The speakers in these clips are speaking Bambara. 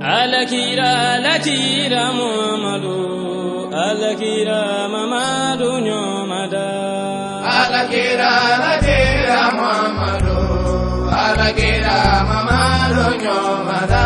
Alakira alakira Muhammadu alakira Mamadu ɲɔmada Alakira alakira Muhammadu alakira Mamadu ɲɔmada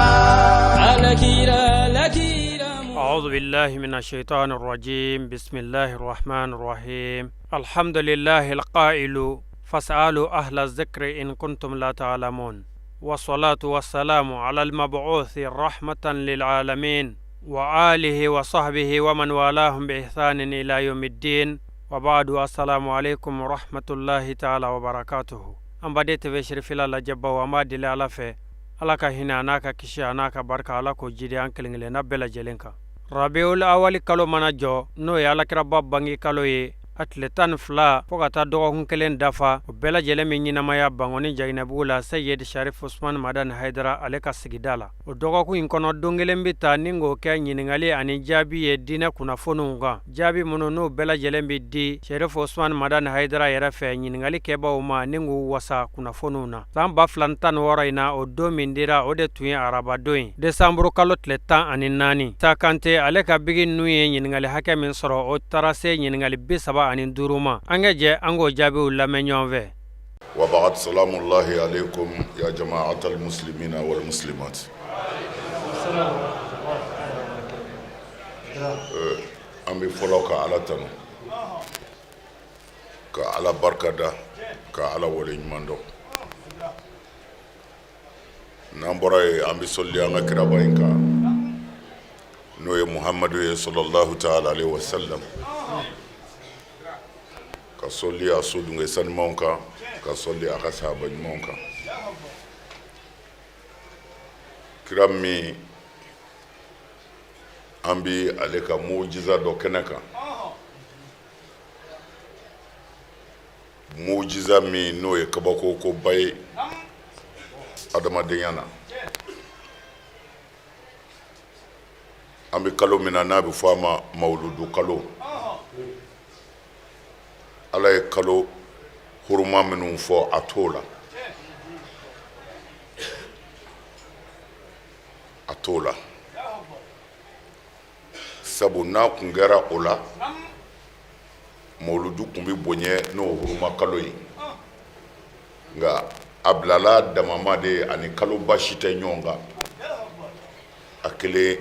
alakira alakira أعوذ بالله من الشيطان الرجيم بسم الله الرحمن الرحيم الحمد لله القائل فاسألوا أهل الذكر إن كنتم لا تعلمون والصلاة والسلام على المبعوث رحمة للعالمين وآله وصحبه ومن والاهم بإحسان إلى يوم الدين وبعد السلام عليكم ورحمة الله تعالى وبركاته an baden TV Cherifila lajɛbaw an b'a deli Ala fɛ Ala ka hinɛ a n'a ka kisi a n'a ka barika Ala k'o jidi an kelen kelenna bɛɛ lajɛlen kan Rabiul awali kalo mana jɔ n'o ye alakiraba bange kalo ye a tile 12 fo ka taa dɔgɔkun kelen dafa o bɛɛ lajɛlen bɛ ɲɛnamaya Bankoni Jaginɛbugu la Seyid Sharif Usman Madani Hayidara ale ka sigida la o dɔgɔkun in kɔnɔ don kelen bɛ ta ni k'o kɛ ɲininkali ani jaabi ye diinɛ kunnafoniw kan jaabi minnu n'o bɛɛ lajɛlen bɛ di Sherif Usman Madani Hayidara yɛrɛ fɛ ɲininkali kɛbaaw ma ni k'u wasa kunnafoniw na san 2016 in na o don min dira o de tun ye arabadon ye desanburu kalo tile 14 Isa Kante ale ka bigi ninnu ye ɲininkali hakɛ min sɔrɔ o taara se ɲininkali 35 ma an ka jɛ an k'o jaabiw lamɛn ɲɔgɔn fɛ وبعد سلام الله عليكم يا جماعة المسلمين والمسلمات an bɛ fɔlɔ ka ala tanu ka ala barika da ka ala wale ɲuman dɔn n'an bɔra yen an bɛ sɔli an ka kiraba in kan n'o ye muhamadu ye sɔlɔlahu taala alaihi wasallam ka sɔli a sodunkɛ sanumanw kan ka sɔli a ka sahaba ɲumanw kan kira min an bɛ ale ka mujiza dɔ kɛnɛ kan mujiza min n'o ye kabako koba ye adamadenya na an bɛ kalo min na n'a bɛ fɔ a ma mawuludu kalo ala ye kalo huruma minnu fɔ a t'o la a t'o la sabu n'a kun kɛra o la mawuludu kun bɛ bonya n'o huruma kalo ye nka a bilala damama de ye a ni kaloba si tɛ ɲɔgɔn kan a kelen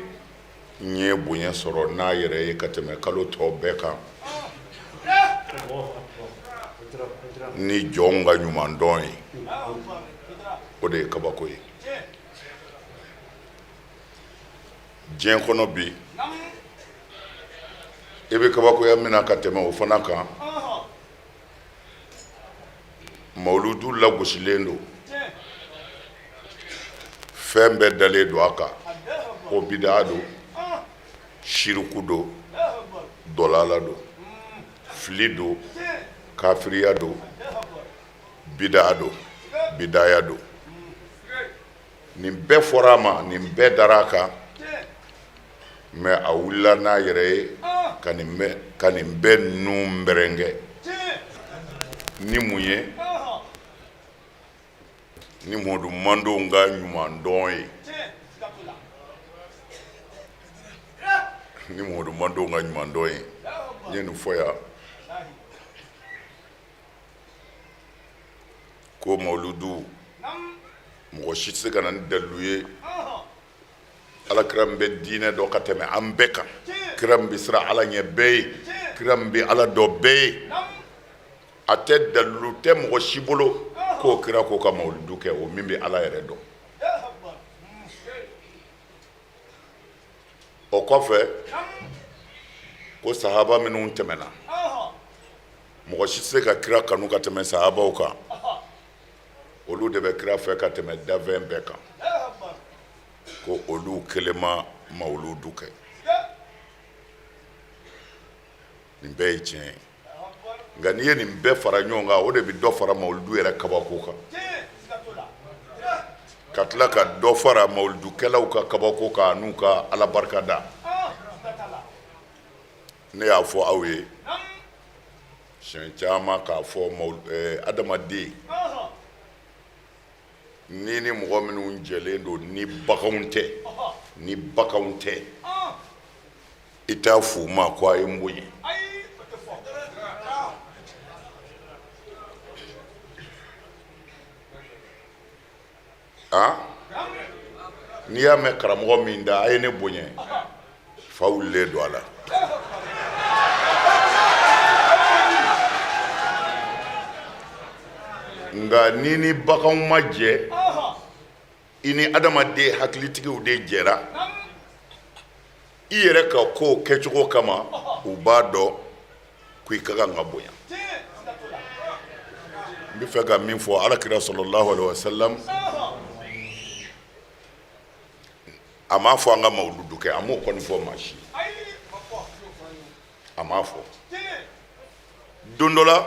ye bonya sɔrɔ n'a yɛrɛ ye ka tɛmɛ kalo tɔ bɛɛ kan ni jɔnw ka ɲuman dɔn ye o de ye kabako ye diɲɛ kɔnɔ bi i bɛ kabakoya min na ka tɛmɛ o fana kan mawuludu lagosilen don fɛn bɛɛ dalen don a kan ko bidaa don siriku don dɔlala don fili don kafiriya don bidaa don bidaya don nin bɛɛ fɔra a ma nin bɛɛ dara a kan mais a wulila n'a yɛrɛ ye ka nin bɛɛ ninnu bɛrɛnkɛ ni mun ye ni mɔdu mandenw ka ɲuman dɔn ye ni mɔdu mandenw ka ɲuman dɔn ye n ye nin fɔ yan ko mawuludu mɔgɔ si tɛ se ka na ni dalilu ye alakira min bɛ diinɛ dɔn ka tɛmɛ an bɛɛ kan kira min bɛ siran ala ɲɛ bɛɛ ye kira min bɛ ala dɔn bɛɛ ye a tɛ dalilu tɛ mɔgɔ si bolo k'o kira ko ka mawuludu kɛ o min bɛ ala yɛrɛ dɔn o kɔfɛ ko sahaba minnu tɛmɛna mɔgɔ si tɛ se ka kira kanu ka tɛmɛ sahabaw kan olu de bɛ kira fɛ ka tɛmɛ danfɛn bɛɛ kan ko olu kelen ma mawuludu kɛ nin bɛɛ ye tiɲɛ ye nka n'i ye nin bɛɛ fara ɲɔgɔn kan o de bɛ dɔ fara mawuludu yɛrɛ kabako kan ka tila ka dɔ fara mawuludukɛlaw ka kabako kan n'u ka ala barika da ne y'a fɔ aw ye siɲɛ caman k'a fɔ adamaden ni ni mɔgɔ minnu jɛlen don ni baganw tɛ Ni baganw tɛ, i t'a f'u ma ko a ye n bonya. Ah, n'i y'a mɛn karamɔgɔ min da a ye ne bonya, fa wulilen don a la. Nka n'i ni baganw ma jɛ, i ni adamaden hakilitigiw de jɛra, i yɛrɛ ka kow kɛcogo kama, u b'a dɔn ko i ka kan ka bonya. N bɛ fɛ ka min fɔ, ala kira sallallahu alaihi wasallam a m'a fɔ an ka mawuludu kɛ, a m'o kɔni fɔ maa si, a m'a fɔ. Don dɔ la,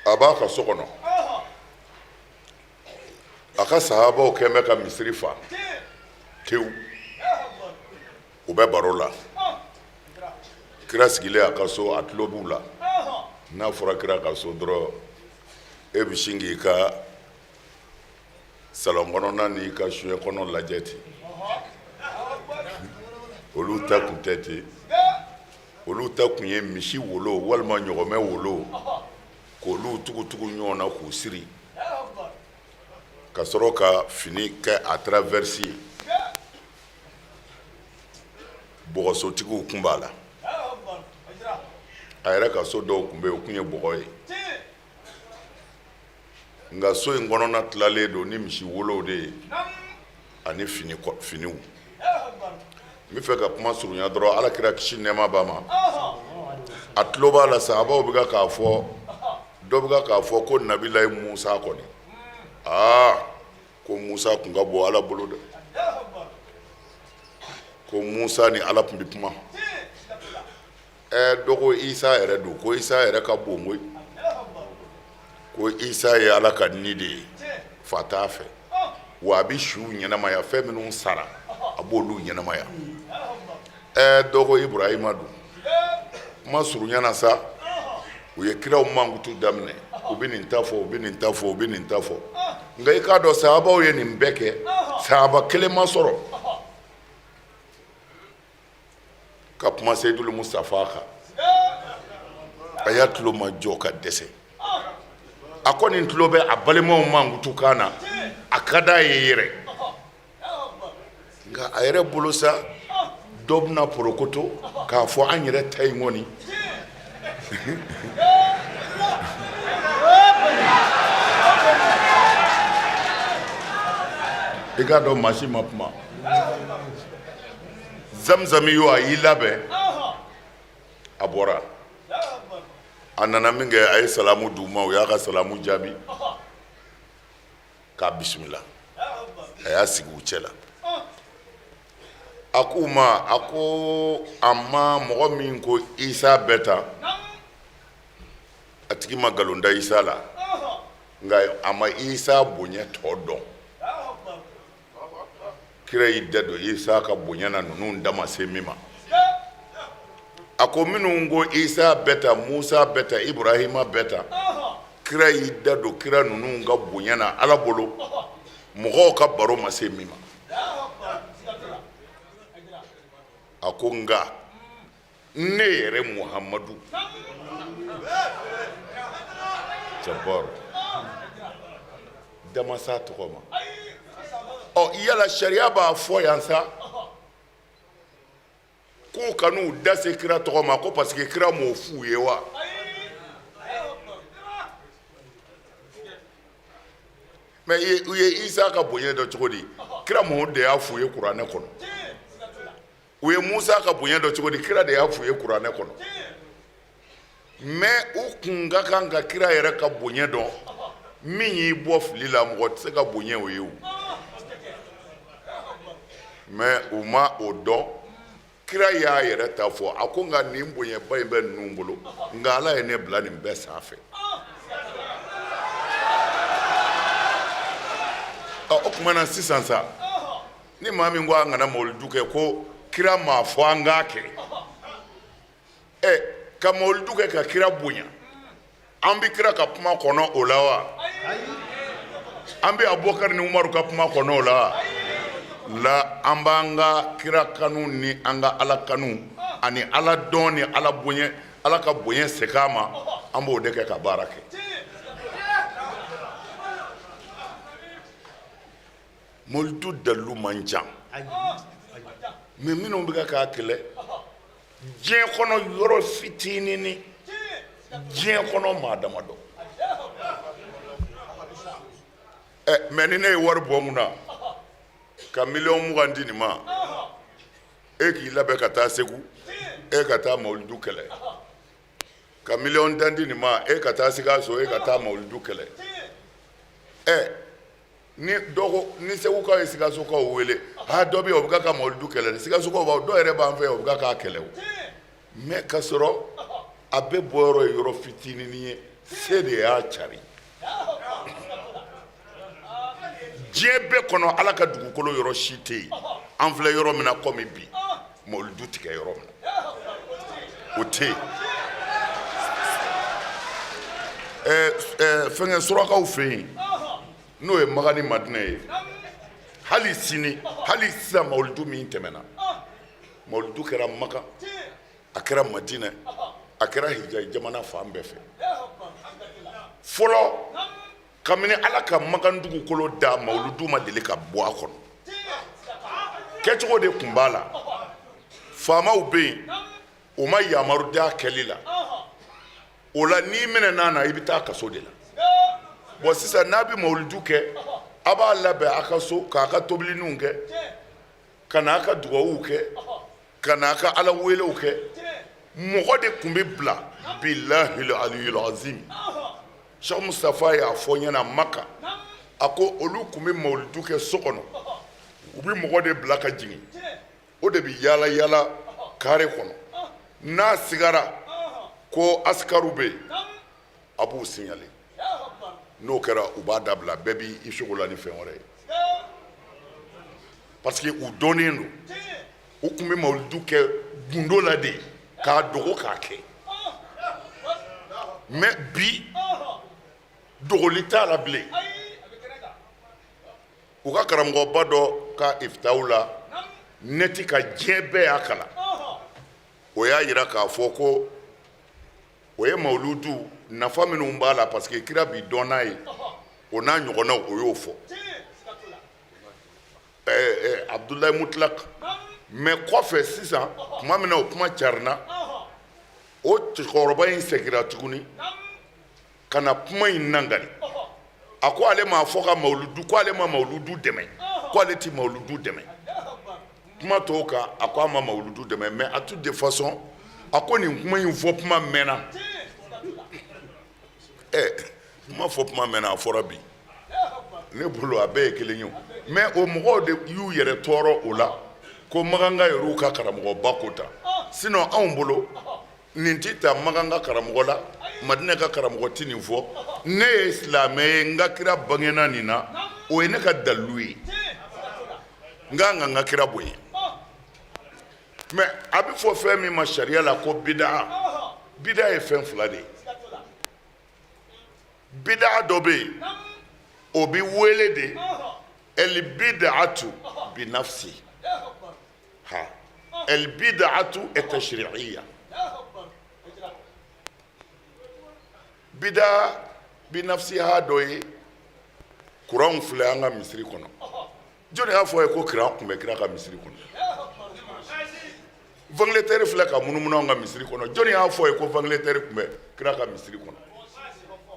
a b'a ka so kɔnɔ, a ka sahabaw kɛn bɛ ka misiri fa tewu, u bɛ baro la. Kira sigilen a ka so, a tulo b'u la. N'a fɔra kira ka so dɔrɔn, e bɛ sin k'i ka salon kɔnɔna n'i ka soɲɛ kɔnɔ lajɛ ten. Olu ta kun tɛ ten, olu ta kun ye misi wolo walima ɲɔgɔmɛ wolo, k'olu tugutugu ɲɔgɔn na k'u siri, ka sɔrɔ ka fini kɛ a traverse ye. Bɔgɔsotigiw kun b'a la. A yɛrɛ ka so dɔw kun bɛ yen, o kun ye bɔgɔ ye, nka so in kɔnɔna tilalen don ni misi wolow de ye ani finiw. N bɛ fɛ ka kuma surunya dɔrɔn. Ala kira, kisi nɛɛma b'a ma, a tulo b'a la, sahabaw bɛ k'a fɔ, dɔ bɛ k'a fɔ ko nabilayi Musa kɔni, aa, ko Musa kun ka bon Ala bolo dɛ, ko Musa ni Ala tun bɛ kuma. Ɛ, dɔ ko Isa yɛrɛ don, ko Isa yɛrɛ ka bon koyi, ko Isa ye Ala ka ni de ye, fa t'a fɛ, wa a bɛ suw ɲɛnamaya, fɛn minnu sara a b'olu ɲɛnamaya. Ɛ, dɔ ko Ibrahima don. Kuma surunya na sa, u ye kiraw mankutu daminɛ, u bɛ nin ta fɔ, u bɛ nin ta fɔ, u bɛ nin ta fɔ. Nka i k'a dɔn, sahabaw ye nin bɛɛ kɛ, sahaba kelen ma sɔrɔ ka kuma Seyidul Mustafa kan. A y'a tulo ma jɔ ka dɛsɛ. A kɔni tulo bɛ a balimaw mankutu kan na, a ka d'a ye yɛrɛ, nka a yɛrɛ bolo sa, dɔ bɛna porokoto k'a fɔ an yɛrɛ ta in kɔni. I k'a dɔn, maa si ma kuma. Zamzami yo, a y'i labɛn, a bɔra, a nana min kɛ, a ye salamu d'u ma, u y'a ka salamu jaabi k'a bisimila. A y'a sigi u cɛ la, a k'u ma, a ko a ma mɔgɔ min ko Isa bɛ tan, a tigi ma nkalon da Isa la, nka a ma Isa bonya tɔ dɔn. Kira y'i da don Isa ka bonya na, ninnu da ma se min ma. A ko minnu ko Isa bɛ tan, Musa bɛ tan, Ibrahima bɛ tan, kira y'i da don kira ninnu ka bonya na Ala bolo, mɔgɔw ka baro ma se min ma. A ko nka ne yɛrɛ Muhamadu jabɔrɔ da ma s'a tɔgɔ ma. Ɔ, yala sariya b'a fɔ yan sa k'u kan'u da se kira tɔgɔ ma, ko parce que kira m'o f'u ye wa? Mais u ye Isa ka bonya dɔn cogo di? Kira Muhamadu de y'a f'u ye kuranɛ kɔnɔ. U ye Musa ka bonya dɔn cogo di? Kira de y'a f'u ye kuranɛ kɔnɔ. Mais u kun ka kan ka kira yɛrɛ ka bonya dɔn. Min y'i bɔ fili la, mɔgɔ tɛ se ka bonya o ye o. Mais u ma o dɔn. Kira y'a yɛrɛ ta fɔ, a ko nka nin bonyaba in bɛ ninnu bolo, nka Ala ye ne bila nin bɛɛ sanfɛ. Ɔ, o tuma na sisan sa, ni maa min ko an kana mawuludu kɛ, ko kira m'a fɔ an k'a kɛ, ɛ, ka mawuludu kɛ ka kira bonya, an bɛ kira ka kuma kɔnɔ o la wa? An bɛ Abubakar ni Umaru ka kuma kɔnɔ o la wa? La an b'an ka kira kanu ni an ka ala kanu ani ala dɔn ni ala bonya, ala ka bonya segin a ma, an b'o de kɛ ka baara kɛ. Mawuludu dalilu man ca, mais minnu bɛ k'a kɛlɛ diɲɛ kɔnɔ, yɔrɔ fitinin, diɲɛ kɔnɔ maa damadɔ. Ɛ, mais ni ne ye wari bɔ mun na ka miliyɔn 20 di nin ma, e k'i labɛn ka taa Segu, e ka taa mawuludu kɛlɛ, ka miliyɔn 10 di nin ma, e ka taa Sikaso, e ka taa mawuludu kɛlɛ. Ɛ, ni dɔ ko ni Segukaw ye Sikasokaw wele, ha, dɔ bɛ yen, o bɛ ka mawuludu kɛlɛ, Sikasokaw b'a dɔw yɛrɛ b'an fɛ yan, o bɛ k'a kɛlɛ. O mais ka sɔrɔ a bɛɛ bɔyɔrɔ ye yɔrɔ fitinin ye, se de y'a cari diɲɛ bɛɛ kɔnɔ. Ala ka dugukolo yɔrɔ si tɛ yen, an filɛ yɔrɔ min na komi bi, mawuludu tɛ kɛ yɔrɔ min na, o tɛ yen. Ɛɛ, fɛnkɛ, surakaw fɛ yen, n'o ye Makan ni Madinɛ ye, hali sini, hali sisan, mawuludu min tɛmɛna, mawuludu kɛra Makan, a kɛra Madinɛ, a kɛra Hijazi jamana fan bɛɛ fɛ. Fɔlɔ, kabini Ala ka Makan dugukolo da, mawuludu ma deli ka bɔ a kɔnɔ. Kɛcogo de tun b'a la. Faamaw bɛ yen, o ma yamaru d'a kɛli la. O la, n'i minɛna na, i bɛ taa kaso de la. Bon, sisan n'a bɛ mawuludu kɛ, a b'a labɛn a ka so k'a ka tobiliniw kɛ, ka n'a ka dugawuw kɛ, ka n'a ka ala welew kɛ. Mɔgɔ de tun bɛ bila. Bilahi aliyul azim, Cheikh Mustafa y'a fɔ ɲɛna Maka, a ko olu tun bɛ mawuludu kɛ so kɔnɔ, u bɛ mɔgɔ de bila ka jigin, o de bɛ yaala yaala kare kɔnɔ. N'a sigara ko askariw bɛ yen, a b'u signaler. N'o kɛra, u b'a dabila, bɛɛ b'i sogo la ni fɛn wɛrɛ ye, parce que u dɔnnen don. U tun bɛ mawuludu kɛ gundo la de, k'a dogo k'a kɛ. Mais bi, dogoli t'a la bilen. U ka karamɔgɔba dɔ ka ifitaw la nɛti ka diɲɛ bɛɛ y'a kalan, o y'a jira k'a fɔ ko o ye mawuludu nafa minnu b'a la, parce que kira bi dɔn n'a ye, o n'a ɲɔgɔnnaw, o y'o fɔ, Abudulayi Mutlak. Mais kɔfɛ sisan, tuma min na o kuma carinna, o cɛkɔrɔba in seginna tuguni ka na kuma in nangali. A ko ale m'a fɔ ka mawuludu, ko ale ma mawuludu dɛmɛ, ko ale tɛ mawuludu dɛmɛ. Kuma tɔw kan, a ko a ma mawuludu dɛmɛ, mais à toute de façon, a ko nin kuma in fɔ kuma mɛnna. Ɛ, kuma fɔ kuma mɛnna, a fɔra bi. Ne bolo, a bɛɛ ye kelen ye. Mais o mɔgɔw de y'u yɛrɛ tɔɔrɔ o la ko Makanka yɛrɛw ka karamɔgɔba ko ta. Sinon anw bolo, nin tɛ ta Makan ka karamɔgɔ la, Madinɛ ka karamɔgɔ tɛ nin fɔ. Ne ye silamɛ ye, n ka kira bangena nin na, o ye ne ka dalilu ye, n ka kan ka n ka kira bonya. Mais a bɛ fɔ fɛn min ma sariya la ko bidaa, bidaa ye fɛn fila de ye. Bidaa dɔ bɛ yen, o bɛ wele de el bidaatu bi nafsi ha, el bidaatu tashriiya. Bidaa bi nafsiha dɔ ye, kuranw filɛ an ka misiri kɔnɔ. Jɔnni y'a fɔ ye ko kuran tun bɛ kira ka misiri kɔnɔ? Ventilateur filɛ ka munumunu an ka misiri kɔnɔ. Jɔnni y'a fɔ ye ko ventilateur tun bɛ kira ka misiri kɔnɔ?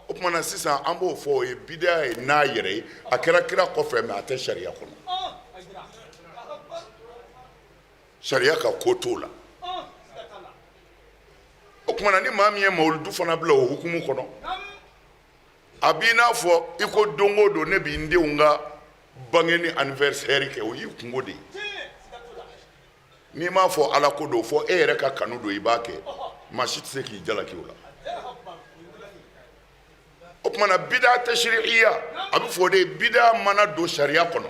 O tuma na sisan, an b'o fɔ, o ye bidaa ye n'a yɛrɛ ye. A kɛra kira kɔfɛ, mais a tɛ sariya kɔnɔ, sariya ka ko t'o la. O tuma na, ni maa min ye mawuludu fana bila o hukumu kɔnɔ, a b'i n'a fɔ i ko don o don ne b'i n denw ka bange ni anniversaire kɛ, o y'i kungo de ye. N'i m'a fɔ ala ko don, fɔ e yɛrɛ ka kanu don, i b'a kɛ, maa si tɛ se k'i jalaki o la. O tuma na, bida tashriiya, a bɛ fɔ o de ye, bida mana don sariya kɔnɔ,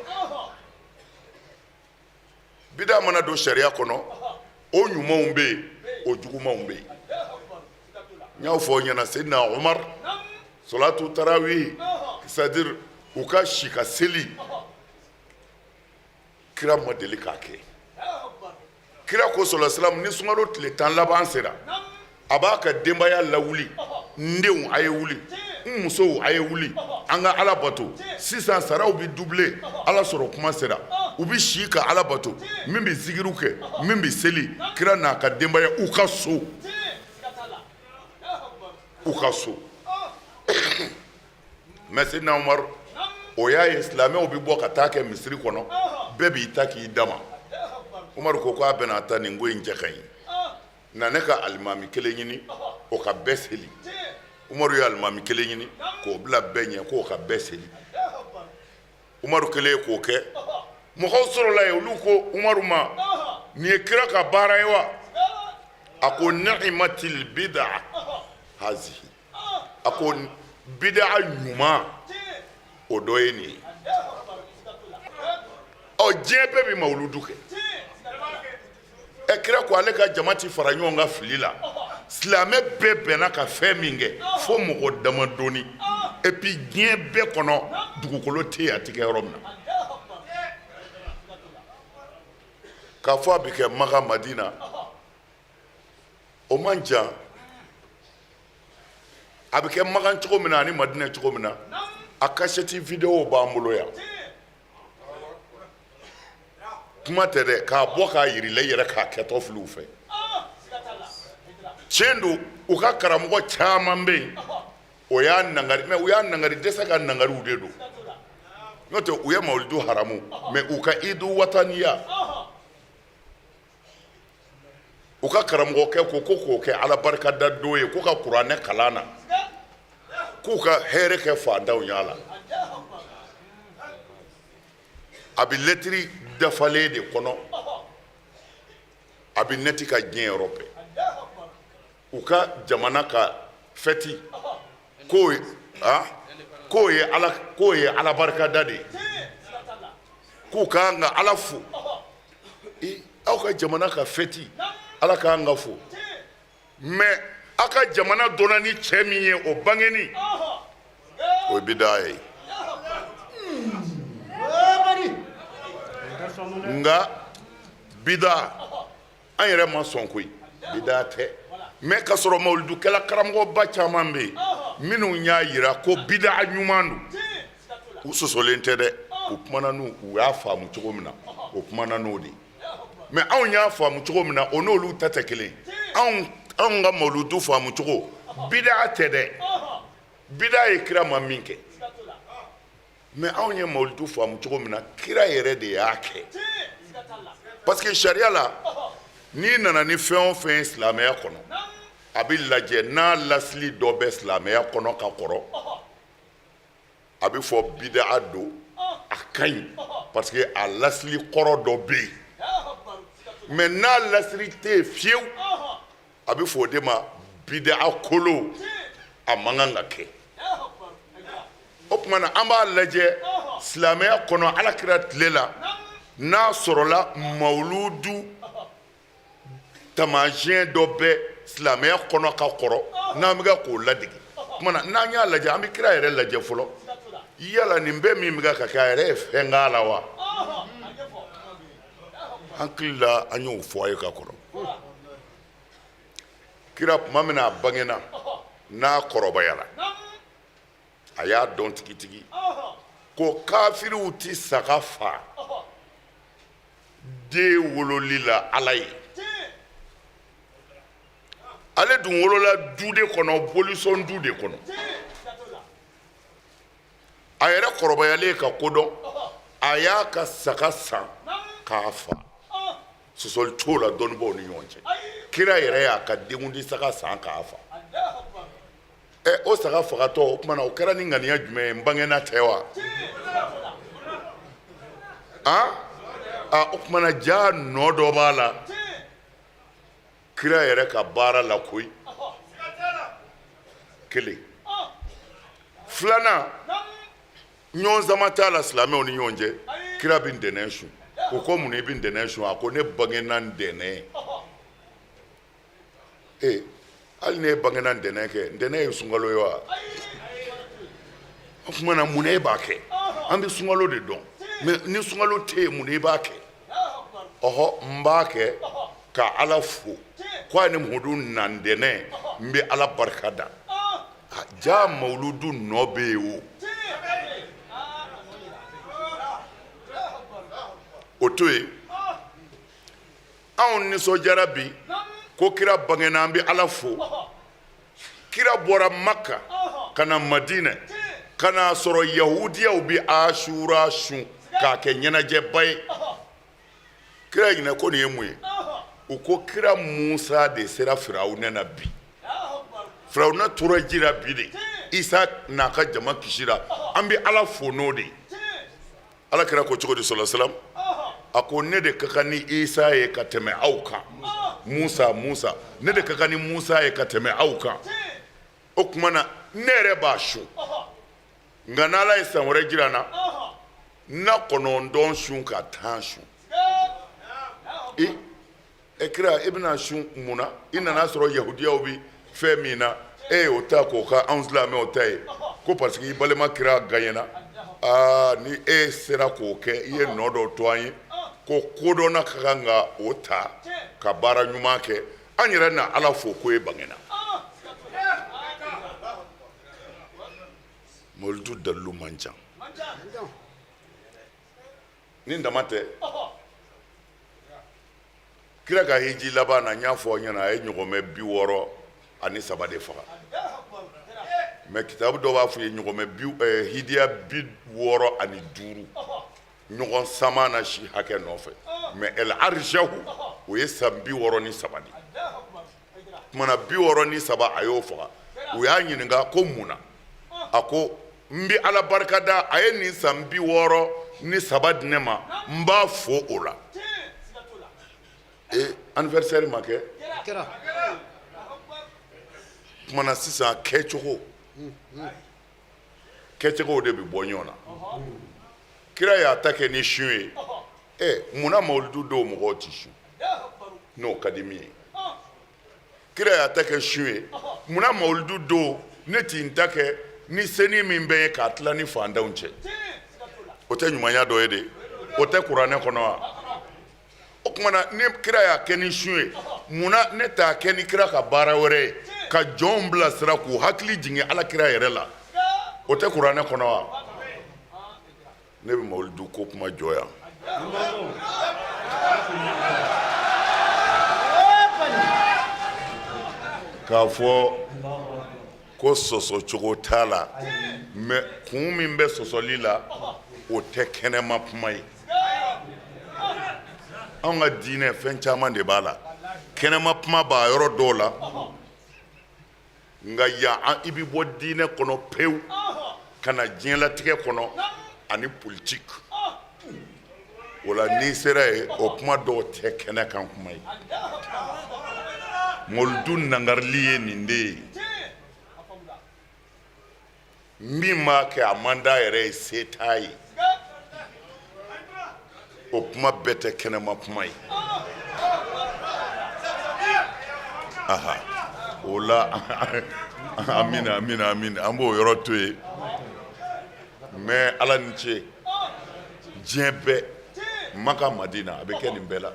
bida mana don sariya kɔnɔ, o ɲumanw bɛ yen, o jugumanw bɛ yen. N y'aw fɔ ɲɛna, Seyidina Umar, salatu tarawih, c'est à dire u ka si ka seli. Kira ma deli k'a kɛ. Kira ko sɔlɔ salam, ni sunkalo tile 10 laban sera, a b'a ka denbaya lawuli. N denw, a ye wuli. N musow, a ye wuli, an ka Ala bato. Sisan saraw bɛ doubler. Ala sɔrɔ kuma sera. U bɛ si ka Ala bato, min bɛ zikiriw kɛ, min bɛ seli. Kira n'a ka denbaya, u ka so, u ka so. Mais Seydina Umaru, o y'a ye silamɛw bɛ bɔ ka taa kɛ misiri kɔnɔ, bɛɛ b'i ta k'i dama. Umaru ko k'a bɛna ta nin ko in cɛ ka ɲi na, ne ka alimami kelen ɲini, o ka bɛɛ seli. Umaru ye alimami kelen ɲini k'o bila bɛɛ ɲɛ, k'o ka bɛɛ seli. Umaru kɛlen k'o kɛ, mɔgɔw sɔrɔla yen, olu ko Umaru ma: nin ye kira ka baara ye wa? A ko: ni'imatil bid'a hazihi. A ko bid'a ɲuman, o dɔ ye nin ye. Ɔ, diɲɛ bɛɛ bɛ mawuludu kɛ. Ɛ, kira ko ale ka jama ti fara ɲɔgɔn kan fili la. Silamɛ bɛɛ bɛnna ka fɛn min kɛ, fo mɔgɔ damadɔni. Et puis diɲɛ bɛɛ kɔnɔ, dugukolo tɛ yen a ti kɛ yɔrɔ min na. K'a fɔ a bɛ kɛ Maka, Madina, o man jan. A bɛ kɛ Makan cogo min na ani Madina cogo min na, a kasɛti video b'an bolo yan. Kuma tɛ dɛ, k'a bɔ k'a yir'i la i yɛrɛ k'a kɛtɔ filɛ u fɛ. Tiɲɛ don, u ka karamɔgɔ caman bɛ yen, o y'a nangari, mais u y'a nangari dɛsɛ ka nangariw de don. N'o tɛ, u ye mawuludu haramu, mais u ka idu wataniya, u ka karamɔgɔkɛ ko k'o kɛ Ala barikada don ye, k'u ka kuranɛ kalan na, k'u ka hɛrɛ kɛ fantanw y'a la. A bɛ lɛtiri dafalen de kɔnɔ, a bɛ nɛti ka diɲɛ yɔrɔ bɛɛ. U ka jamana ka fɛti, k'o ye Ala barikada de ye, k'u ka kan ka Ala fo. Aw ka jamana ka fɛti, Ala ka kan ka fo, mais aw ka jamana dɔnna ni cɛ min ye, o bangeni, o ye bidaa ye. Nka bidaa, an yɛrɛ ma sɔn koyi, bidaa tɛ. Mais ka sɔrɔ mawuludukɛla karamɔgɔba caman bɛ yen minnu y'a yira ko bidaa ɲuman don. U sɔsɔlen tɛ dɛ, u kumana n'u u y'a faamu cogo min na, o kumana n'o de ye. Mais anw y'a faamu cogo min na, o n'olu ta tɛ kelen. Anw ka mawuludu faamu cogo, bidaa tɛ dɛ. Bidaa ye kira ma min kɛ. Mais anw ye mawuludu faamu cogo min na, kira yɛrɛ de y'a kɛ, parce que sariya la, n'i nana ni fɛn o fɛn ye silamɛya kɔnɔ, a bɛ lajɛ n'a lasili dɔ bɛ silamɛya kɔnɔ ka kɔrɔ, a bɛ fɔ bidaa don, a ka ɲi, parce que a lasili kɔrɔ dɔ bɛ yen. Mais n'a lasili tɛ yen fiyewu, a bɛ fɔ o de ma bidaa kolo, a man kan ka kɛ. O tuma na, an b'a lajɛ silamɛya kɔnɔ, Ala kira tile la, n'a sɔrɔla mawuludu taamasiyɛn dɔ bɛ silamɛya kɔnɔ ka kɔrɔ, n'an bɛ ka k'o ladege. Tuma na, n'an y'a lajɛ, an bɛ kira yɛrɛ lajɛ fɔlɔ. Yala nin bɛɛ min bɛ ka kɛ, a yɛrɛ ye fɛn k'a la wa? Hakili la, an y'o fɔ a ye ka kɔrɔ. Kira, tuma min na a bangena, n'a kɔrɔbayara, a y'a dɔn tigitigi ko kafiriw ti saga fa den wololi la Ala ye. Ale dun wolola du de kɔnɔ, bolisɔn du de kɔnɔ. A yɛrɛ kɔrɔbayalen ka kodɔn, a y'a ka saga san k'a fa. Sɔsɔli t'o la dɔnnibaaw ni ɲɔgɔn cɛ. Kira yɛrɛ y'a ka denkundi saga san k'a fa. Ɛ, o saga fagatɔ, o tuma na, o kɛra ni ŋaniya jumɛn ye? N bangena tɛ wa? Han, a, o tuma na, ja nɔ dɔ b'a la kira yɛrɛ ka baara la koyi. Kelen filanan, ɲɔgɔn sama t'a la silamɛw ni ɲɔgɔn cɛ. Kira bɛ ntɛnɛn sun. O ko: mun i bɛ ntɛnɛn sun? A ko: ne bangena ntɛnɛn. Ee, hali ne bangena ntɛnɛn kɛ, ntɛnɛn ye sunkalo ye wa? O tuma na, mun e b'a kɛ? An bɛ sunkalo de dɔn, mais ni sunkalo tɛ yen, mun e b'a kɛ? Ɔhɔ, n b'a kɛ ka Ala fo ko a ni Muhamadu na ntɛnɛn, n bɛ Ala barika da. Ja mawuludu nɔ bɛ yen o to yen. Anw nisɔndiyara bi ko kira bangena, an bɛ Ala fo. Kira bɔra Maka ka na Madinɛ ka n'a sɔrɔ yahudiyaw bɛ Asura sun k'a kɛ ɲɛnajɛba ye. Kira ɲininka ko nin ye mun ye? U ko kira Musa de sera Firawunɛ na bi, Firawunɛ tora ji la bi de, Isa n'a ka jama kisira, an bɛ Ala fo n'o de ye. Ala kira ko cogo di sɔlɔ salam? A ko ne de ka kan ni Isa ye ka tɛmɛ aw kan. Musa, Musa, ne de ka kan ni Musa ye ka tɛmɛ aw kan. O tuma na ne yɛrɛ b'a sun, nka n'Ala ye san wɛrɛ jira n na, n na 9 sun ka 10 sun. E kira, i bɛna sun mun na? I nana sɔrɔ yahudiyaw bɛ fɛn min na, e y'o ta k'o kɛ anw silamɛw ta ye, ko parce que i balima kira gagnena. Aa, ni e sera k'o kɛ, i ye nɔ dɔ to an ye ko kodɔnna ka kan ka o ta ka baara ɲuman kɛ. An yɛrɛ na Ala fo ko e bangena. Mawuludu dalilu man ca ni dama tɛ. Kira ka hiji laban na, n y'a fɔ aw ɲɛna, a ye ɲɔgɔmɛ 63 de faga, mais kitabu dɔ b'a fɔ ye ɲɔgɔmɛ bi hidiya 65 ɲɔgɔn sama na si hakɛ nɔfɛ, mais el arjahu o ye san 63 de. Kumana 63 a y'o faga. U y'a ɲininka ko mun na? A ko n bɛ Ala barika da, a ye nin san 63 di ne ma, n b'a fo o la. E anniversaire ma kɛ. Kumana sisan kɛcogo kɛcogo de bɛ bɔ ɲɔgɔn na. Kira y'a ta kɛ ni sun ye. Ɛ, munna mawuludu dɔw mɔgɔw tɛ sun n'o ka di min ye? Kira y'a ta kɛ sun ye, munna mawuludu don ne tɛ n ta kɛ ni seni min bɛ ye k'a tila ni fantanw cɛ? O tɛ ɲumanya dɔ ye de? O tɛ kuranɛ kɔnɔ wa? O tuma na ni kira y'a kɛ ni sun ye, munna ne t'a kɛ ni kira ka baara wɛrɛ ye ka jɔnw bilasira k'u hakili jigin Ala kira yɛrɛ la? O tɛ kuranɛ kɔnɔ wa? Ne bɛ mawuludu ko kuma jɔ yan k'a fɔ ko sɔsɔcogo t'a la, mais kun min bɛ sɔsɔli la, o tɛ kɛnɛma kuma ye. Anw ka diinɛ, fɛn caman de b'a la, kɛnɛma kuma b'a yɔrɔ dɔw la, nka yan i bɛ bɔ diinɛ kɔnɔ pewu ka na diɲɛlatigɛ kɔnɔ ani politique. O la n'i sera yen, o kuma dɔw tɛ kɛnɛ kan kuma ye. Mawuludu nangarili ye nin de ye. Min b'a kɛ a man d'a yɛrɛ ye, se t'a ye. O kuma bɛɛ tɛ kɛnɛma kuma ye. Aha, o la amina, amina, amina, an b'o yɔrɔ to yen. Mais Ala ni ce, diɲɛ bɛɛ, Maka, Madina, a bɛ kɛ nin bɛɛ la.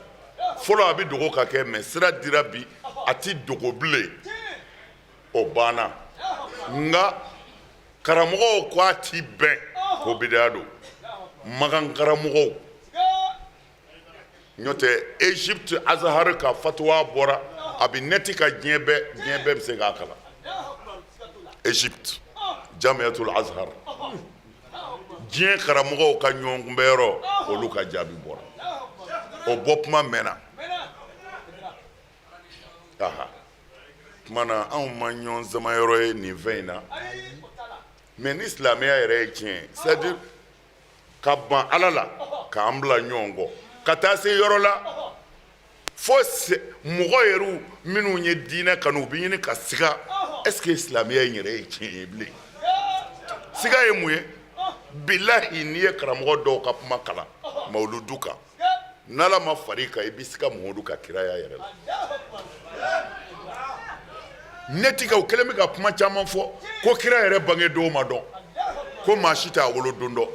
Fɔlɔ a bɛ dogo ka kɛ, mais sira dira bi, a tɛ dogo bilen, o banna. Nka karamɔgɔw ko a ti bɛn, ko bidaya don. Makan karamɔgɔw n'o tɛ, Egypte Azhar ka fatuwa bɔra, a bɛ nɛti ka diɲɛ bɛɛ, diɲɛ bɛɛ bɛ se k'a kalan. Egypte Jamiatul Azhar, diɲɛ karamɔgɔw ka ɲɔgɔn kunbɛyɔrɔ, olu ka jaabi bɔra, o bɔ kuma mɛnna. Aha, tuma na anw ma ɲɔgɔn samayɔrɔ ye nin fɛn in na. Mais ni silamɛya yɛrɛ ye tiɲɛ ye, c'est à dire ka ban Ala la k'an bila ɲɔgɔn kɔ ka taa se yɔrɔ la fo mɔgɔ yɛrɛ minnu ye diinɛ kanu, u bɛ ɲini ka siga, est ce que silamɛya in yɛrɛ ye tiɲɛ ye bilen? Siga ye mun ye? Bilahi, n'i ye karamɔgɔ dɔw ka kuma kalan mawuludu kan, n'Ala ma far'i kan, i bɛ siga Muhamadu ka kiraya yɛrɛ la. Ne ti ka u kɛlen bɛ ka kuma caman fɔ ko kira yɛrɛ bange don ma dɔn, ko maa si t'a wolo don dɔn,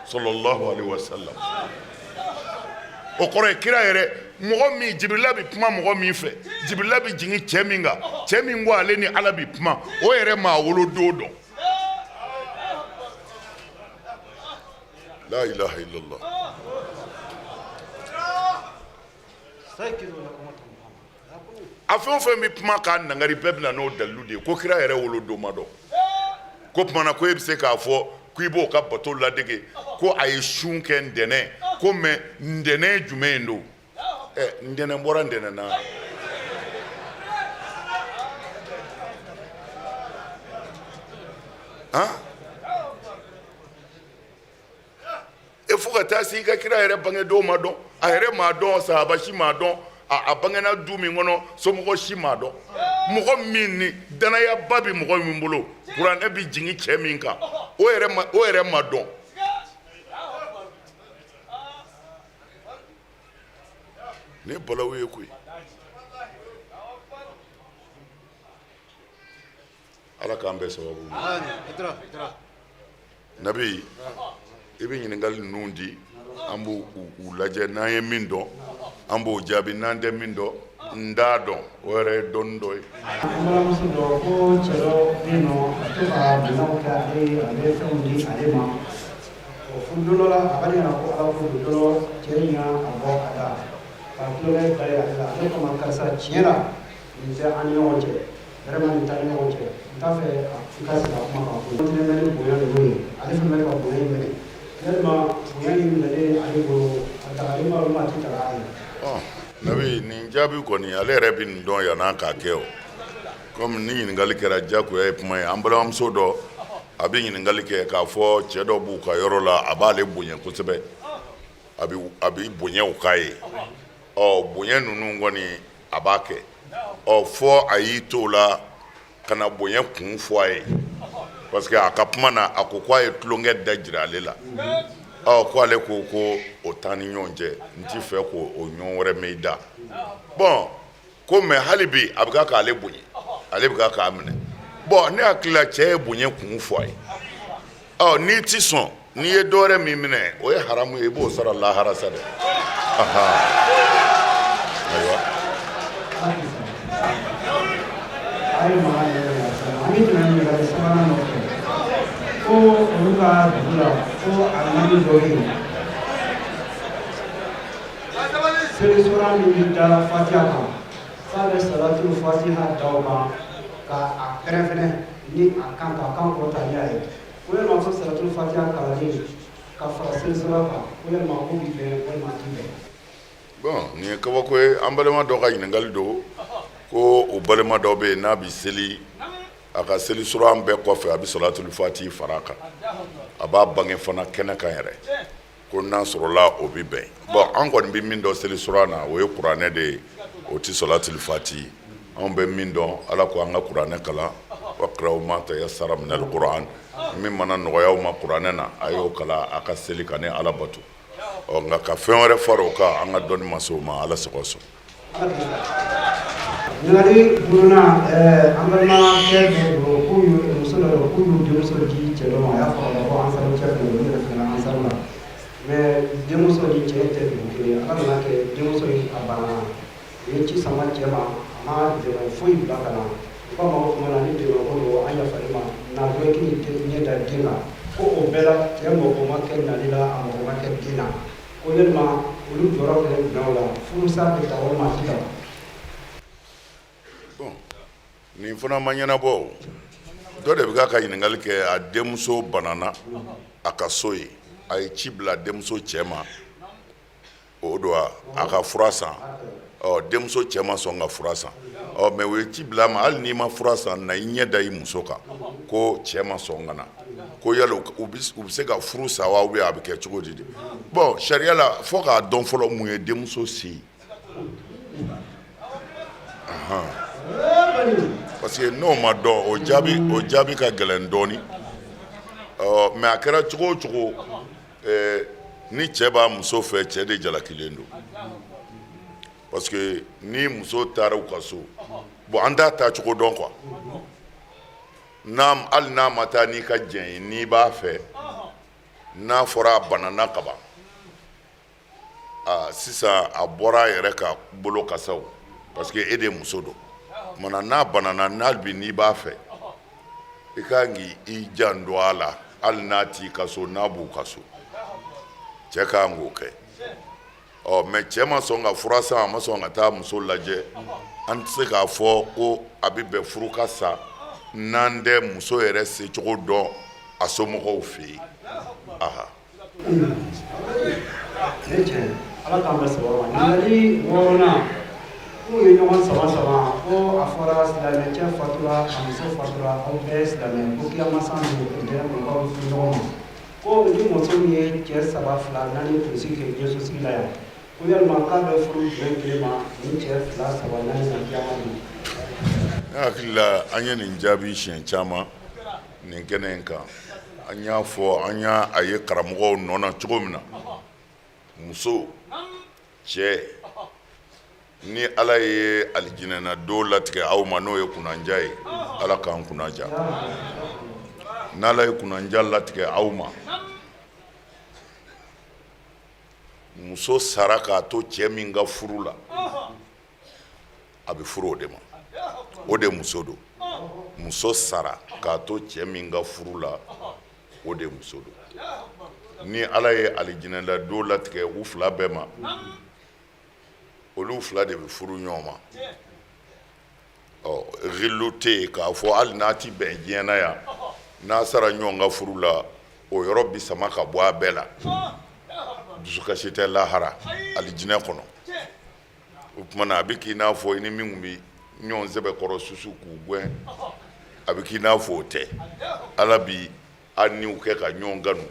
sallallahu alaihi wasallam. O kɔrɔ ye kira yɛrɛ, mɔgɔ min Jibirila bɛ kuma mɔgɔ min fɛ, Jibirila bɛ jigin cɛ min kan, cɛ min ko ale ni Ala bɛ kuma, o yɛrɛ m'a wolodon dɔn. La ilaha illallah. A fɛn o fɛn bɛ kuma k'a nangari bɛɛ bɛ na n'o dalilu de ye ko kira yɛrɛ wolodon ma dɔn. Ko tuma na ko e bɛ se k'a fɔ ko i b'o ka bato ladege ko a ye sun kɛ ntɛnɛn ko mais ntɛnɛn jumɛn don? Ɛ ntɛnɛn bɔra ntɛnɛn na. Han? E fo ka taa se i ka kira yɛrɛ bangedon ma dɔn, a yɛrɛ m'a dɔn, sahaba si m'a dɔn, a bangena du min kɔnɔ somɔgɔ si m'a dɔn. Mɔgɔ min ni danayaba bɛ mɔgɔ min bolo, kuranɛ bɛ jigin cɛ min kan, o yɛrɛ ma dɔn. Nin ye balawu ye koyi. Ala k'an bɛɛ sababu ma. Nabi, i bɛ ɲininkali ninnu di, an b'u lajɛ, n'an ye min dɔn an b'o jaabi, n'an tɛ min dɔn n t'a dɔn, o yɛrɛ ye dɔnni dɔ ye. An balimamuso dɔ ko cɛ dɔ bɛ yen nɔ, a bɛ to ka minɛnw kɛ ale ye, a bɛ fɛnw di ale ma. Ɔ fo don dɔ la, a b'a ɲɛna ko Ala ko don, don dɔ cɛ in y'a bɔ a da ka tulonkɛ da ale la. Ale ko a ma karisa tiɲɛ la nin tɛ an ni ɲɔgɔn cɛ, vraiment nin t'an ni ɲɔgɔn cɛ, n t'a fɛ i ka segin a kuma kan ko continuer bɛ ni bonya ninnu ye, ale fana bɛ ka bonya in minɛ. Yalima bonya in minɛlen ale bolo, a dagalen b'a ma, a tɛ daga a ye? Nabi, nin jaabi kɔni ale yɛrɛ bɛ nin dɔn yann'a k'a kɛ o. Komi ni ɲininkali kɛra diyagoya ye kuma ye, an balimamuso dɔ a bɛ ɲininkali kɛ k'a fɔ cɛ dɔ b'u ka yɔrɔ la, a b'ale bonya kosɛbɛ, a bɛ bonyaw k'a ye. Ɔ bonya ninnu kɔni a b'a kɛ, ɔ fɔ a y'i to o la ka na bonya kun fɔ a ye, parce que a ka kuma na a ko ko a ye tulonkɛ da jira ale la. Ɔ ko ale ko ko o t'an ni ɲɔgɔn cɛ, n t'i fɛ k'o ɲɔgɔn wɛrɛ mɛn i da. Bon ko mais hali bi a bɛ k'ale bonya, ale bɛ k'a minɛ. Bon ne hakili la cɛ ye bonya kun fɔ a ye. Ɔ n'i ti sɔn, n'i ye dɔ wɛrɛ min minɛ o ye haramu ye, i b'o sara lahara sa dɛ. Ayiwa. An bɛ tɛmɛ ɲininkali sabanan nɔfɛ ko olu ka dugu la ko alimami dɔ bɛ yen, seli sura min bɛ da fatiha kan, k'a bɛ salatul fatiha da o kan ka a pɛrɛn fɛnɛ ni a kan k'a kan kɔrɔta ni a ye. Ko yalima ko salatul fatiha kalanni ka fara seli sura kan, ko yalima ko bi bɛn walima a ti bɛn? Bon nin ye kabako ye. An balima dɔ ka ɲininkali don ko o balima dɔ bɛ yen, n'a bɛ seli, a ka seli suran bɛɛ kɔfɛ a bɛ salatul fatiha fara a kan, a b'a bange fana kɛnɛ kan yɛrɛ, ko n'a sɔrɔla o bɛ bɛn. Bon an kɔni bɛ min dɔn seli suran na, o ye kuranɛ de ye, o tɛ salatul fatiha. Anw bɛ min dɔn, Ala ko an ka kuranɛ kalan, waqra'u ma tayassara minal kuran, min mana nɔgɔya aw ma kuranɛ na, a y'o kalan a ka seli ka ne Ala bato. Ɔ nka ka fɛn wɛrɛ fara o kan, an ka dɔnni ma se o ma. Ala sago sɔn. Ɲininkali duurunan, an balimakɛ dɔ don, k'u y'u muso dɔ don, k'u y'u denmuso di cɛ dɔ ma, a y'a fɔ ko ansaru cɛ fana don, olu yɛrɛ fana ansaru la, mais denmuso ni cɛ tɛ dugu kelen. Ala nana kɛ denmuso in a banana, u ye ci sama cɛ ma, a ma dɛmɛ foyi bila ka na. U k'a ma ko tuma na ni dɛmɛ ko don, an yafar'i ma, na dɔrɔn i k'i ɲɛ da den kan. Ko o bɛɛ la cɛ mako ma kɛ nali la, a mako ma kɛ den na. Ko yalima olu jɔyɔrɔ fana jumɛn o la, furusa bɛ ta walima a ti ta? Bon nin fana ma ɲɛnabɔ o. Dɔ de bɛ ka ɲininkali kɛ, a denmuso banana a ka so yen, a ye ci bila denmuso cɛ ma, o don a ka fura san. Ɔ denmuso cɛ ma sɔn ka fura san. Ɔ mais u ye ci bila a ma, hali n'i ma fura san, na i ɲɛ da i muso kan, ko cɛ ma sɔn ka na, ko yala u bɛ se ka furu sa wa, ou bien a bɛ kɛ cogo di de? Bon sariya la, fo k'a dɔn fɔlɔ mun ye denmuso se yen, parce que n'o ma dɔn, o jaabi ka gɛlɛn dɔɔnin. Ɔ mais a kɛra cogo o cogo, ni cɛ b'a muso fɛ, cɛ de jalakilen don, parce que ni muso taara u ka so, bon an t'a taa cogo dɔn quoi. N'a hali n'a ma taa n'i ka jɛn ye, n'i b'a fɛ, n'a fɔra a banana kaban, Aa, sisan a bɔra a yɛrɛ ka bolo kan sa o, parce que e de muso don. Tuma na n'a banana, n'hali bi n'i b'a fɛ, i ka kan k'i janto a la, hali n'a t'i ka so, n'a b'u ka so, cɛ ka kan k'o kɛ. Ɔ mais cɛ ma sɔn ka fura san, a ma sɔn ka taa muso lajɛ. An tɛ se k'a fɔ ko a bɛ bɛn furu ka sa n'an tɛ muso yɛrɛ secogo dɔn a somɔgɔw fɛ yen. Aha. Ne cɛ, ala k'an bɛɛ sababu ma. Ɲininkali wɔɔrɔnan, k'u ye ɲɔgɔn sama sama ko a fɔra silamɛ cɛ fatura, a muso fatura, aw bɛɛ silamɛ, ko kiyama san don alijinɛ kɔnɔ, k'aw bɛ furu ɲɔgɔn ma, ko ni muso min ye cɛ saba, fila, naani kunsigi kɛ diɲɛ sosigi la yan, ko yalima k'a bɛ furu jumɛn kelen ma ni cɛ fila, saba, naani na kiyama don? Ne hakili la, an ye nin jaabi siɲɛ caman nin kɛnɛ in kan. An y'a fɔ, an y'a a ye karamɔgɔw nɔ na cogo min na, muso, cɛ, ni Ala ye alijinɛna don latigɛ aw ma, n'o ye kunnandiya ye, Ala k'an kunnadiya. N'Ala ye kunnandiya latigɛ aw ma, muso sara k'a to cɛ min ka furu la, a bɛ furu o de ma, o de muso don. Muso sara k'a to cɛ min ka furu la, o de muso don. Ni Ala ye alijinɛla don latigɛ u fila bɛɛ ma, olu fila de bɛ furu ɲɔgɔn ma. Ɔ ghillu tɛ yen k'a fɔ hali n'a ti bɛn diɲɛ na yan, n'a sara ɲɔgɔn ka furu la, o yɔrɔ bi sama ka bɔ a bɛɛ la. Dusukasi tɛ lahara alijinɛ kɔnɔ. O tuma na a bɛ k'i n'a fɔ i ni min tun bɛ ɲɔgɔn sɛbɛkɔrɔ susu k'u gɛn, a bɛ k'i n'a fɔ o tɛ. Ala bi a niw kɛ ka ɲɔgɔn kanu,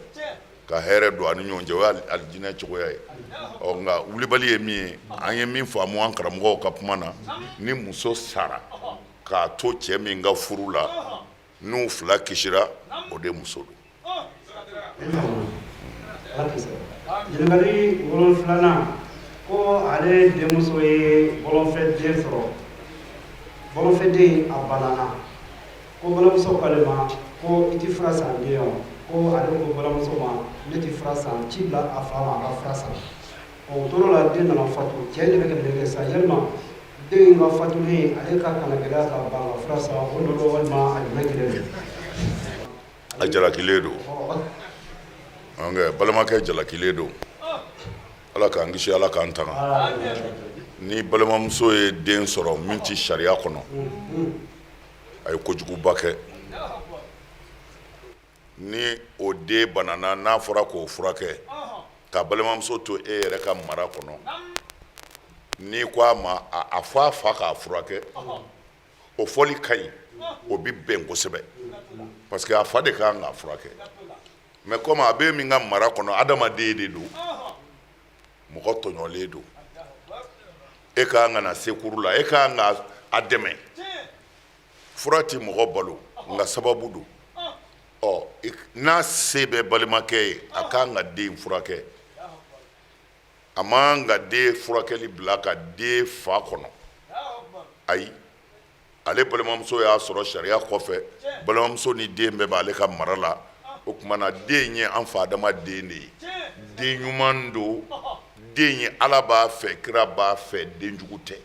ka hɛrɛ don a ni ɲɔgɔn cɛ. O ye alijinɛ cogoya ye. Ɔ nka wulibali ye min ye, an ye min faamu an karamɔgɔw ka kuma na, ni muso sara k'a to cɛ min ka furu la, n'u fila kisira, o de muso don. Ɲininkali wolonfilanan, ko ale denmuso ye bɔlɔnfɛ den sɔrɔ, bɔlɔnfɛden a banana, ko balimamuso k'ale ma ko i tɛ fura san den wa? Ko ale ko balimamuso ma ne tɛ fura san, ci bila a fa ma a ka fura san. O tora la, den nana fatu. Cɛ de bɛ ka nin kɛ sisan. Yalima den in ka fatulen, ale ka kana gɛlɛya ka ban ka fura san, o nɔ don walima a jumɛn kelen don? A jalakilen don, balimakɛ jalakilen don. Ala k'an kisi, Ala k'an tanga. Ni balimamuso ye den sɔrɔ min tɛ sariya kɔnɔ, a ye kojuguba kɛ. Ni o den banana, n'a fɔra k'o furakɛ, ka balimamuso to e yɛrɛ ka mara kɔnɔ, n'i ko a ma a fɔ a fa k'a furakɛ, o fɔli ka ɲi, o bɛ bɛn kosɛbɛ, parce que a fa de ka kan k'a furakɛ. Mais comme a bɛ min ka mara kɔnɔ, adamaden de don, mɔgɔ tɔɲɔlen don, e ka kan ka na secours la, e ka kan ka a dɛmɛ. Fura tɛ mɔgɔ balo, nka sababu don. Ɔ n'a se bɛ balimakɛ ye, a ka kan ka den furakɛ. A man ka den furakɛli bila ka den fa kɔnɔ. Ayi, ale balimamuso y'a sɔrɔ sariya kɔfɛ, balimamuso ni den bɛɛ b'ale ka mara la. O tuma na den ye an fa Adama den de ye, den ɲuman don. Den ye Ala b'a fɛ, kira b'a fɛ, denjugu tɛ.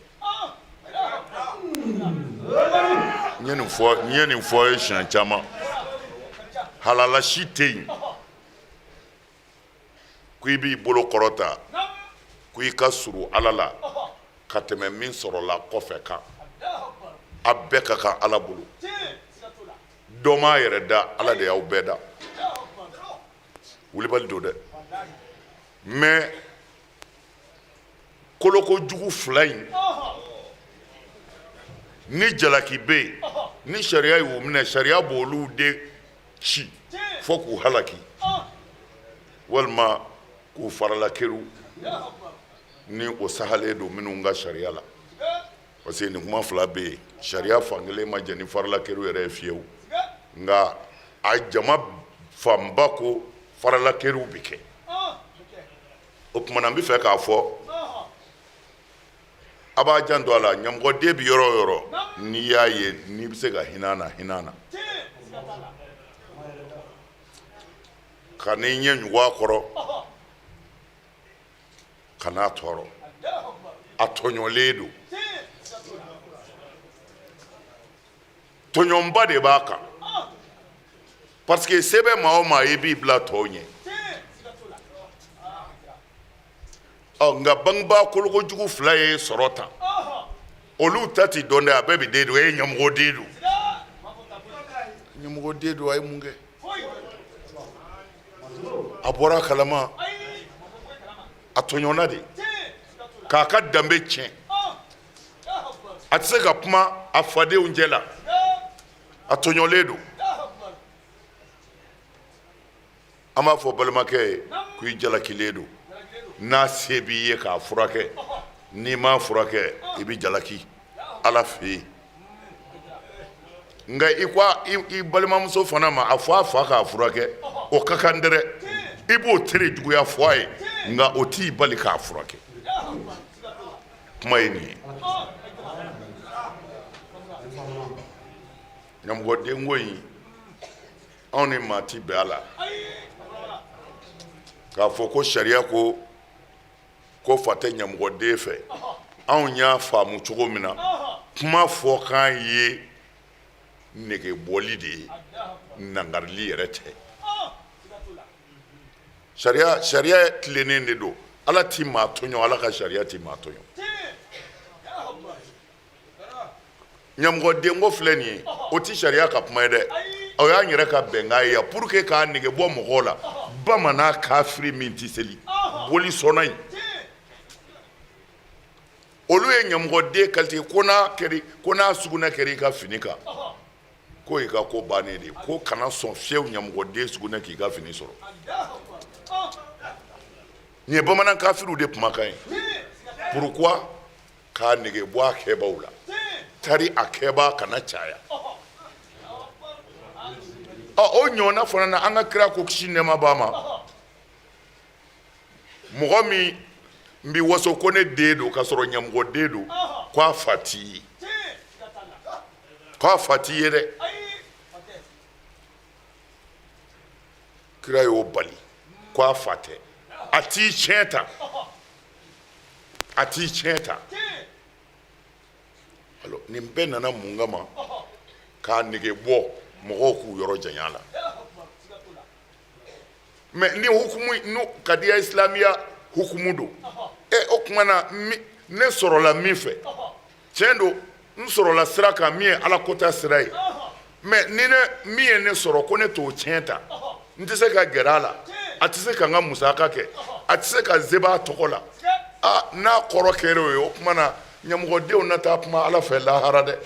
N ye nin fɔ, n ye nin fɔ ye siɲɛ caman. Halala si tɛ yen ko i b'i bolo kɔrɔta ko i ka surun Ala la ka tɛmɛ min sɔrɔla kɔfɛ kan. A bɛɛ ka kan Ala bolo. Dɔ m'a yɛrɛ da, Ala de y'aw bɛɛ da. Wulibali don dɛ. Mais koloko jugu fila in, ni jalaki bɛ yen, ni sariya y'u minɛ, sariya b'olu de ci fo k'u halaki walima k'u farala keru, ni o sahalen don minnu ka sariya la. Parce que nin kuma fila bɛ yen, sariya fankelen ma jɛn ni farala keru yɛrɛ ye fiyewu, nka a jama fanba ko farala keru bɛ kɛ. O tuma na n bɛ fɛ k'a fɔ a b'a janto a la, ɲamɔgɔden bɛ yɔrɔ o yɔrɔ, n'i y'a ye n'i bɛ se ka hinɛ a na, hinɛ a na, ka n'i ɲɛ ɲugun a kɔrɔ. Kan'a tɔɔrɔ, a tɔɲɔlen don, tɔɲɔnba de b'a kan, parce que se bɛ maa o maa ye, i b'i bila tɔw ɲɛ. Ɔ, nka bangebaa kolokojugu fila ye sɔrɔ ta, olu ta ti dɔn dɛ. A bɛɛ bɛ den don, e ye ɲɛmɔgɔ den don, ɲɛmɔgɔ den don. A ye mun kɛ? A bɔra a kalama, a tɔɲɔna de k'a ka danbe tiɲɛ. A tɛ se ka kuma a fadenw cɛ la, a tɔɲɔlen don. An b'a fɔ balimakɛ ye ko i jalakilen don. N'a se b'i ye k'a furakɛ, n'i m'a furakɛ, i bɛ jalaki Ala fɛ yen. Nka i ko i balimamuso fana ma, a fɔ a fa k'a furakɛ, o ka kan dɛrɛ. I b'o tere juguya fɔ a ye, nka o t'i bali k'a furakɛ. Kuma ye nin ye. Ɲamɔgɔdenko in, anw ni maa ti bɛn a la k'a fɔ ko sariya ko ko fa tɛ ɲamɔgɔden fɛ. Anw y'a faamu cogo min na, kuma fɔkan ye negebɔli de ye, nangarili yɛrɛ tɛ. Sariya, sariya tilennen de don. Ala ti maa tɔɲɔ, Ala ka sariya ti maa tɔɲɔ. Ɲamɔgɔdenko filɛ nin ye, o ti sariya ka kuma ye dɛ, o y'an yɛrɛ ka bɛnkan ye yan pour que k'a nege bɔ mɔgɔw la. Bamanan kafiri min tɛ seli, boli sɔnna in, olu ye ɲamɔgɔden qualité ko n'a kɛra, ko n'a sugunɛ kɛra i ka fini kan, ko i ka ko bannen de. Ko kana sɔn fiyewu ɲamɔgɔden sugunɛ k'i ka fini sɔrɔ. Nin ye bamanan kafiriw de kumakan ye. Pourquoi? K'a nege bɔ a kɛbaw la, tari a kɛbaa kana caya. Ɔ, o ɲɔgɔnna fana na, an ka kira ko, kisi nɛɛma b'a ma, mɔgɔ min bɛ waso ko ne den don, k'a sɔrɔ ɲamɔgɔ den don, ko a fa t'i ye, k'a fa t'i ye dɛ. Kira y'o bali ko a fa tɛ, a t'i tiɲɛ ta, a t'i tiɲɛ ta. Alors, nin bɛɛ nana mun kama? K'a nege bɔ mɔgɔw k'u yɔrɔ janya la. Mais ni hukumu n'u kadiya islamiya hukumu don, e o tuma na, ne sɔrɔla min fɛ, tiɲɛ don, n sɔrɔla sira kan min ye Ala kota sira ye. Mais ni ne min ye ne sɔrɔ ko ne t'o tiɲɛ ta, n tɛ se ka gɛrɛ a la, a tɛ se ka n ka musaka kɛ, a tɛ se ka seba a tɔgɔ la. Aa, n'a kɔrɔ kɛra o ye, o tuma na ɲɛmɔgɔdenw na taa kuma Ala fɛ lahara dɛ.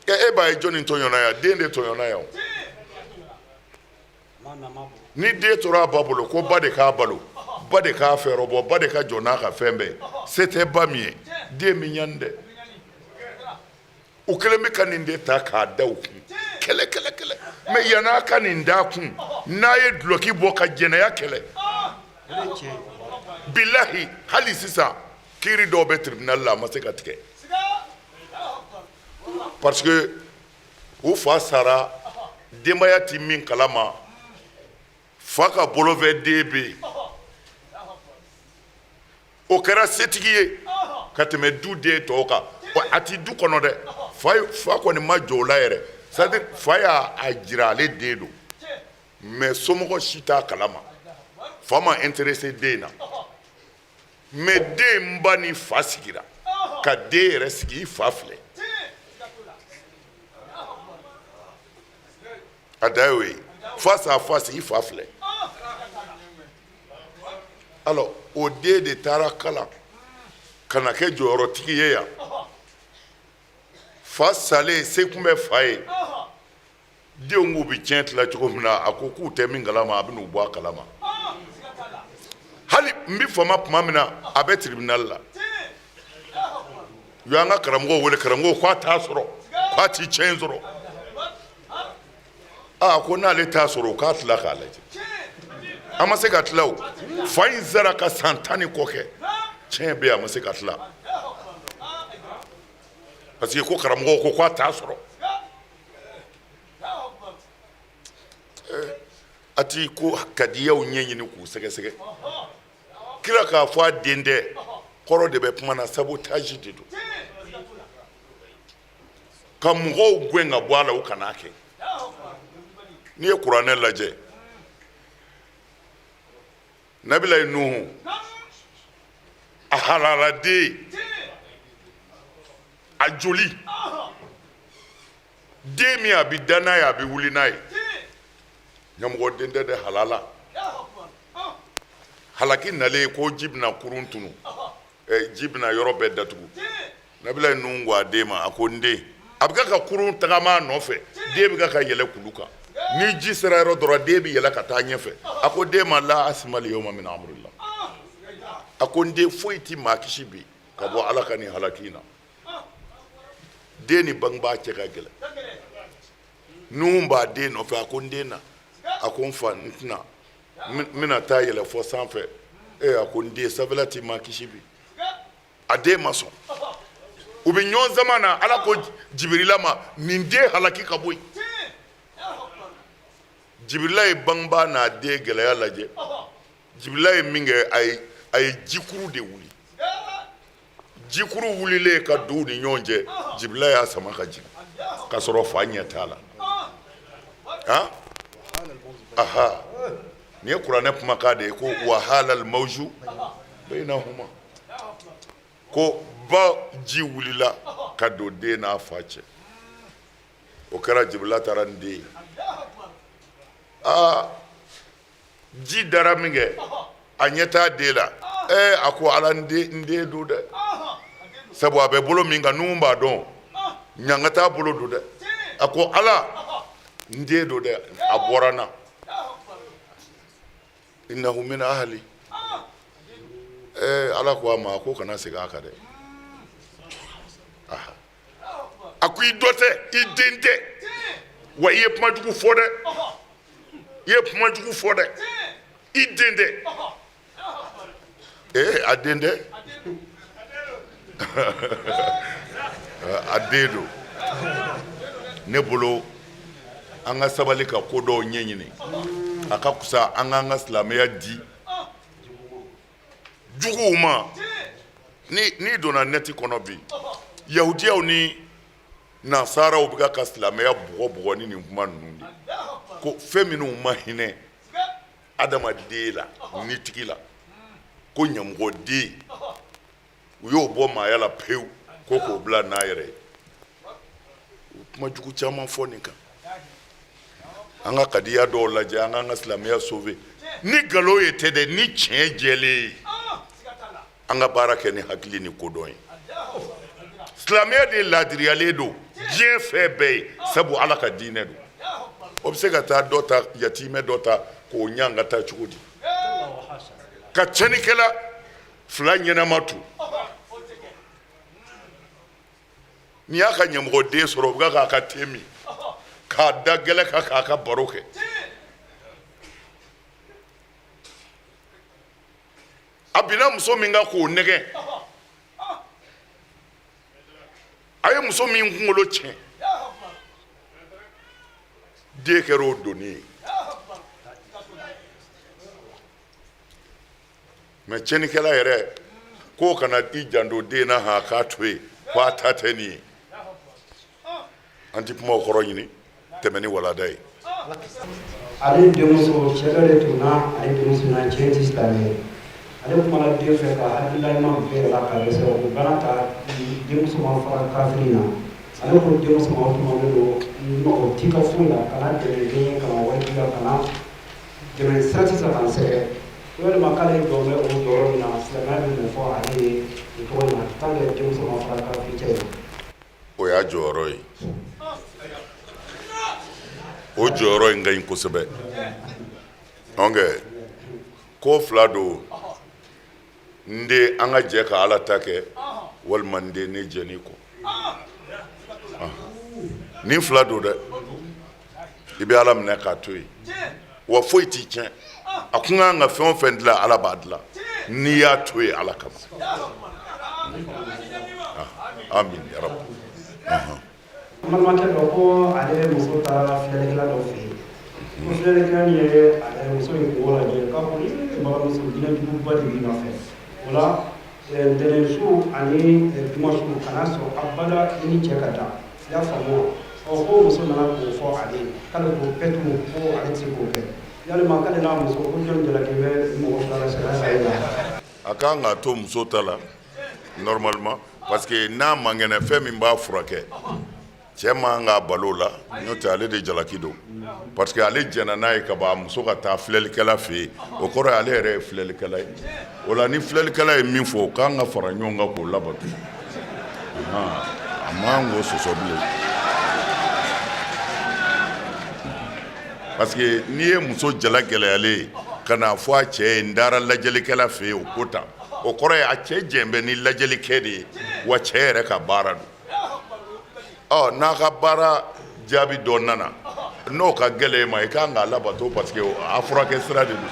E b'a ye jɔnni tɔɲɔna yan? Den de tɔɲɔna yan. Ni den tora a ba bolo, ko ba de k'a balo, ba de k'a fɛɛrɛ bɔ, ba de ka jɔ n'a ka fɛn bɛɛ, se tɛ ba min ye, den bɛ ɲani dɛ. U kɛlen bɛ ka nin de ta k'a da u kun, kɛlɛ, kɛlɛ, kɛlɛ. Mais yann'a ka nin da kun, n'a ye dulɔki bɔ ka jɛnɛya kɛlɛ, bilahi, hali sisan kiiri dɔw bɛ tribunal la, a ma se ka tigɛ, parce que u fa sara, denbaya ti min kalama. Fa ka bolofɛ den bɛ yen, o kɛra setigi ye ka tɛmɛ du den tɔw kan. A ti du kɔnɔ dɛ. Fa, fa kɔni ma jɔ o la yɛrɛ. C'est à dire, fa y'a a jira ale den don, mais somɔgɔ si t'a kalama. Fa ma intéressé den na, mais den ba ni fa sigira ka den yɛrɛ sigi, i fa filɛ, a da y'o ye, face à face, i fa filɛ. Alors, o den de taara kalan ka na kɛ jɔyɔrɔtigi ye yan. Fa salen, se kun bɛ fa ye. Denw k'u bɛ tiɲɛ tila cogo min na, a ko k'u tɛ min kalama, a bɛ n'u bɔ a kalama. Hali n bɛ fama tuma min na, a bɛ tribunal la, u y'an ka karamɔgɔw wele. Karamɔgɔw k'a t'a sɔrɔ, k'a ti tiɲɛ in sɔrɔ. Aa, ko n'ale t'a sɔrɔ, u k'a tila k'a lajɛ. A ma se ka tila. O fa in sara ka san 10 ni kɔ kɛ, tiɲɛ bɛ yen, a ma se ka tila, parce que ko karamɔgɔw ko k'a t'a sɔrɔ. A t'i ko kadiyaw ɲɛɲini k'u sɛgɛsɛgɛ. Kira k'a fɔ a den tɛ, kɔrɔ de bɛ kuma na, sabotage de don. Ka mɔgɔw gɛn ka bɔ a la, u kan'a kɛ. N'i ye kuranɛ lajɛ, nabilayi nuhu a halaladen, a joli den min a bɛ da n'a ye, a bɛ wuli n'a ye, ɲamɔgɔ den tɛ dɛ, halala. Halaki nalen ko ji bɛna kurun tunu, ji bɛna yɔrɔ bɛɛ datugu. Nabilayi nuhu ko a den ma, a ko n den, a bɛ ka ka kurun tagama a nɔfɛ, den bɛ ka ka yɛlɛ kulu kan, ni ji sera yɔrɔ dɔ la, den bɛ yɛlɛ ka taa ɲɛfɛ. A ko den ma, la asima liyawma min amrillah. A ko n den, foyi tɛ maa kisi bi ka bɔ Ala ka nin halaki in na. Den ni bangebaa cɛ ka gɛlɛn. Nuhu b'a den nɔfɛ, a ko n den na. A ko n fa, n tɛna, n bɛna taa yɛlɛ fɔ sanfɛ. Ee, a ko n den, sanfɛla tɛ maa kisi bi. A den ma sɔn. U bɛ ɲɔgɔn sama na, Ala ko Jibirila ma, nin den halaki ka bɔ yen. Jibirila ye bangebaa n'a den gɛlɛya lajɛ. Jibirila ye min kɛ, a ye jikuru de wuli. Jikuru wulilen ka don u ni ɲɔgɔn cɛ, Jibirila y'a sama ka jigin k'a sɔrɔ fa ɲɛ t'a la. Han, aha, nin ye kuranɛ kumakan de ye ko wahalal mawju bainahuma, ko ba ji wulila ka don den n'a fa cɛ. O kɛra, Jibirila taara ni den ye. Aa, ji dara min kɛ, a ɲɛ t'a den la. Ɛɛ, a ko Ala, n den don dɛ, sabu a bɛ bolo min kan, Nuhu b'a dɔn, ɲangata bolo don dɛ. A ko Ala, n den don dɛ, a bɔra n na. Innahu min ahli. Ɛɛ, Ala ko a ma, a ko kana segin a kan dɛ. A ko i dɔ tɛ, i den tɛ, wa i ye kuma jugu fɔ dɛ, i ye kuma jugu fɔ dɛ, i den tɛ. Ee, a den tɛ, a den don. Ne bolo, an ka sabali ka ko dɔw ɲɛɲini, a ka fisa an k'an ka silamɛya di juguw ma. N'i donna nɛti kɔnɔ bi, yahudiyaw ni nasaraw bɛ ka silamɛya bugɔ bugɔ ni nin kuma ninnu de ko fɛn minnu ma hinɛ adamaden la, nitigi la, ko ɲamɔgɔden, u y'o bɔ maaya la pewu, ko k'o bila n'a yɛrɛ ye. U kuma jugu caman fɔ nin kan. An ka kadiya dɔw lajɛ, an k'an ka silamɛya sauver ni nkalon ye tɛ dɛ, ni tiɲɛ jɛlen ye. An ka baara kɛ ni hakili ni kodɔn ye. Silamɛya de laadiriyalen don diɲɛ fɛn bɛɛ ye, sabu Ala ka diinɛ don. O bɛ se ka taa dɔ ta, yatimɛ dɔ ta k'o ɲangata cogo di? Ka tiɲɛnikɛla fila ɲɛnama to. N'i y'a ka ɲɛmɔgɔden sɔrɔ, u bɛ k'a ka te min, k'a da gɛlɛ kan, k'a ka baro kɛ. A binna muso min kan k'o nɛgɛn, a ye muso min kunkolo tiɲɛ, den kɛra o doni ye. Mais tiɲɛnikɛla yɛrɛ k'o kana i janto den na, han, k'a to yen, ko a ta tɛ nin ye. An tɛ kuma o kɔrɔ ɲini, tɛmɛ ni walada ye. Ale denmuso, cɛ dɔ de tun na ale denmuso na, cɛ tɛ silamɛ ye. Ale kumana den fɛ ka hakilila ɲuman bɛɛ la ka dɛsɛ, o bana ta denmuso ma fara kafiri na. Ale ko denmuso ma, o tuma ne don, n mago t'i ka foyi la, kana dɛmɛ kɛ n ye, kana wari di yan, kana dɛmɛ sira tɛ se ka n sɛgɛrɛ. Walima k'ale jɔ bɛ o jɔyɔrɔ min na, silamɛya bɛ mun fɔ ale ye o cogo in na, tant que denmuso ma fara kafiri cɛ in na? O y'a jɔyɔrɔ ye. O jɔyɔrɔ in ka ɲi kosɛbɛ. Donc ko fila don, n den, an ka jɛ ka Ala ta kɛ, walima n den, ne jɛn'i kɔ. Nin fila don dɛ. I bɛ Ala minɛ k'a to yen, wa foyi t'i tiɲɛ. A kun kan ka fɛn o fɛn dilan, Ala b'a dilan n'i y'a to yen Ala kama. Amin ya rabi. N balimakɛ dɔ ko ale muso taara filɛlikɛla dɔ fɛ yen. Ko filɛlikɛla nin ye a muso in kungo lajɛ k'a fɔ ee balimamuso, jinɛ juguba de b'i nɔfɛ. O la ntɛnɛn su ani juma su, kana sɔn abada i ni cɛ ka da. I y'a faamu wa? Ɔ, ko muso nana k'o fɔ ale ye, k'ale ko pɛtu ko ale tɛ se k'o kɛ. Yalima k'ale n'a muso, ko jɔn jalaki bɛ mɔgɔ fila la sariya sariya la? A kan k'a to muso ta la normalement, parce que n'a man kɛnɛ, fɛn min b'a furakɛ, cɛ man k'a balo la. N'o tɛ, ale de jalaki don, parce que ale jɛnna n'a ye ka ban muso ka taa filɛlikɛla fɛ yen. O kɔrɔ ye ale yɛrɛ ye filɛlikɛla ye. O la, ni filɛlikɛla ye min fɔ, o kan ka fara ɲɔgɔn kan k'o labato. A man k'o sɔsɔ bilen, parce que n'i ye muso jala gɛlɛyalen ye ka n'a fɔ a cɛ ye n taara lajɛlikɛla fɛ yen, o ko tan, o kɔrɔ ye a cɛ jɛn bɛ ni lajɛlikɛ de ye, wa cɛ yɛrɛ ka baara don. Ɔ, n'a ka baara jaabi dɔ nana, n'o ka gɛlɛn e ma, i kan k'a labato, parce que a furakɛ sira de don.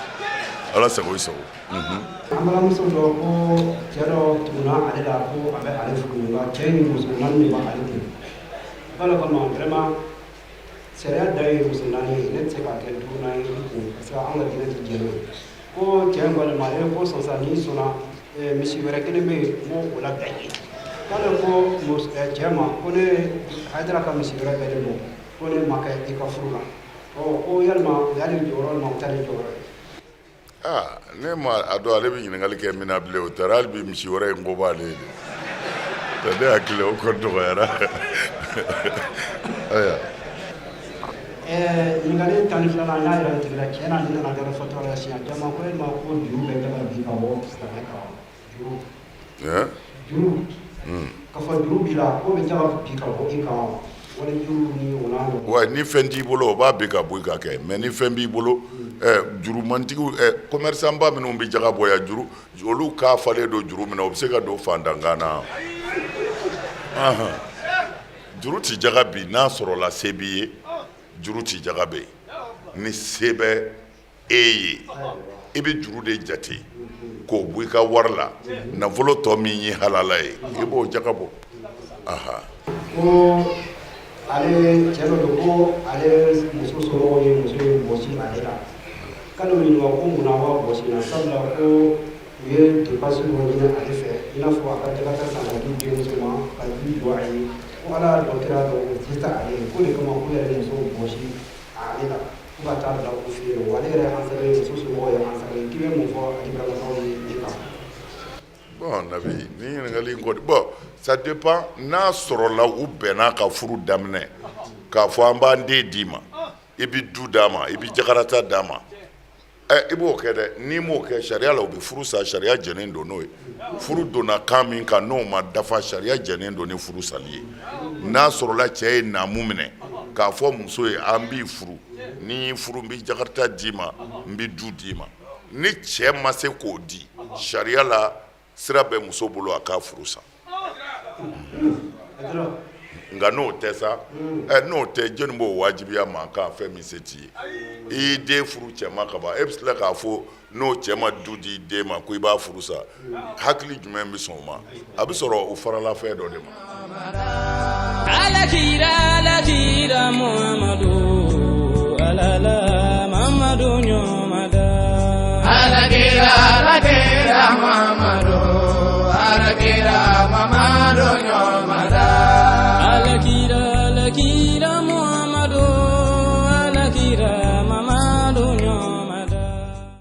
Ala sago i sago. An balimamuso dɔ ko cɛ dɔ tuguna ale la ko a bɛ ale furu, nka cɛ in muso naani de b'ale kun. K'ale ko non, vraiment, sariya dan ye muso naani ye, ne tɛ se k'a kɛ duurunan ye i kun, parce que an ka diinɛ tɛ jɛn n'o ye. Ko cɛ in ko ale ma e ko sɔn sa, n'i sɔnna, misi wɛrɛ kelen bɛ yen, n b'o labɛn i ye. K'ale ko cɛ ma ko ne Hayidara ka misi wɛrɛ bɛ ne bɔ, ko ne ma kɛ i ka furu la. Ɔ, ko yalima o y'ale jɔyɔrɔ ma, o t'ale jɔyɔrɔ ye? Aa, ne ma a dɔn ale bɛ ɲininkali kɛ min na bilen. O taara hali bi, misi wɛrɛ in ko b'ale ye de. Ne hakili o kɔni dɔgɔyara. Ayiwa. Ɲininkali 12nan, n y'a yira n tigi la tiɲɛ na, nin nana dɔrɔn fɔtɔ la siɲɛ caman, ko yalima ko juru bɛ jaga bin ka bɔ silamɛ kan wa? Juru. Juru, ka fɔ juru b'i la, ko bɛ jaga bin ka bɔ i kan wa? Wali juru ni o n'a ɲɔgɔn. Wa ni fɛn t'i bolo, o b'a bin ka bɔ i kan kɛ, mais ni fɛn b'i bolo, jurumantigiw, commerçant ba minnu bɛ jaga bɔ yan, juru, olu k'a falen don juru min na, o bɛ se ka don fantankan na. Juru ti jaga bin n'a sɔrɔla se b'i ye. Juru ti jaga bɛ ni se bɛ e ye. I bɛ juru de jate k'o bɔ i ka wari la. Nafolo tɔ min ye halala ye, i b'o jaga bɔ. Aha. Ko ale cɛ dɔ don, ko ale muso somɔgɔw ye muso in bɔsi ale la. K'ale y'o ɲininka ko munna b'a bɔsi na, sabula ko u ye dépense dɔ ɲini ale fɛ, i n'a fɔ a ka jakata san ka di denmuso ma, ka du jɔ a ye, ko Ala y'a dɔn kira dɔn o se tɛ ale ye, k'o de kama k'u yɛrɛ muso bɔsi ale la ko ka taa bila u fɛ yen. Wa ale yɛrɛ ye ansari ye, muso somɔgɔw ye ansari ye. K'i bɛ mun fɔ ale Ibrahima ye nin kan? Bon, Nabi, ni ɲininkali in kɔni, bon, ça dépend. N'a sɔrɔla u bɛnna ka furu daminɛ k'a fɔ an b'an den d'i ma, i bɛ du d'a ma, i bɛ jakarata d'a ma, ɛ, i b'o kɛ dɛ. N'i m'o kɛ, sariya la u bɛ furu sa. Sariya jɛnnen don n'o ye. Furu donna kan min kan, n'o ma dafa, sariya jɛnnen don ni furu sali ye. N'a sɔrɔla cɛ ye naamu minɛ k'a fɔ muso ye an b'i furu, ni y'i furu, n bɛ jakarata d'i ma, n bɛ du d'i ma, ni cɛ ma se k'o di, sariya la sira bɛ muso bolo a k'a furu sa. Nka n'o tɛ sa, n'o tɛ, jɔnni b'o wajibiya maa kan fɛn min se t'i ye? I y'i den furu cɛ ma ka ban, e bɛ tila k'a fɔ n'o cɛ ma du di den ma ko i b'a furu sa. Hakili jumɛn bɛ sɔn o ma? A bɛ sɔrɔ o farala fɛn dɔ de ma. Alakira, alakira Muhammadu, alala Mamadu ɲɔgɔn.